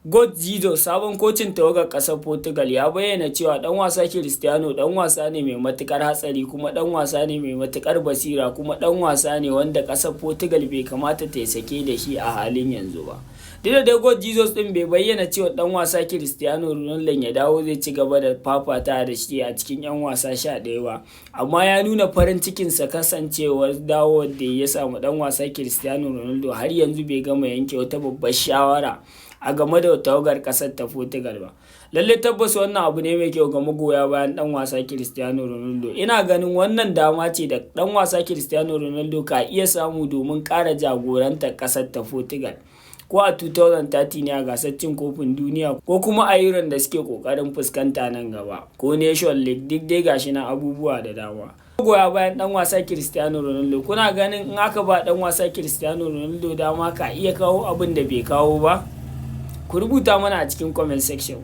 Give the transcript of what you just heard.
Jorge Jesus, sabon kocin tawagar ƙasar Portugal, ya bayyana cewa ɗan wasa Cristiano ɗan wasa ne mai matuƙar hatsari, kuma ɗan wasa ne mai matuƙar basira, kuma ɗan wasa ne wanda ƙasar Portugal bai kamata ta yi sake da shi a halin yanzu ba. Duk da dai Jorge Jesus ɗin bai bayyana cewa ɗan wasa Cristiano Ronaldo ya dawo zai ci gaba da fafata da shi a cikin 'yan wasa 11 ba, amma ya nuna farin cikinsa kasancewar dawowar da ya samu ɗan wasa Cristiano Ronaldo har yanzu bai gama yanke wata babbar shawara a game da tawagar ƙasar ta Portugal ba. Lalle tabbas wannan abu ne mai kyau ga magoya bayan ɗan wasa Cristiano Ronaldo. Ina ganin wannan dama ce da ɗan wasa Cristiano Ronaldo ka iya samu domin ƙara jagorantar ƙasar ta Portugal, ko a 2030 ne a gasar cin kofin duniya, ko kuma a Euro da suke kokarin fuskanta nan gaba, ko Nation League, duk dai gashi na abubuwa da dama. Magoya bayan dan wasa Cristiano Ronaldo, kuna ganin in aka ba dan wasa Cristiano Ronaldo dama ka iya kawo abin da bai kawo ba? Ku rubuta mana a cikin comment section.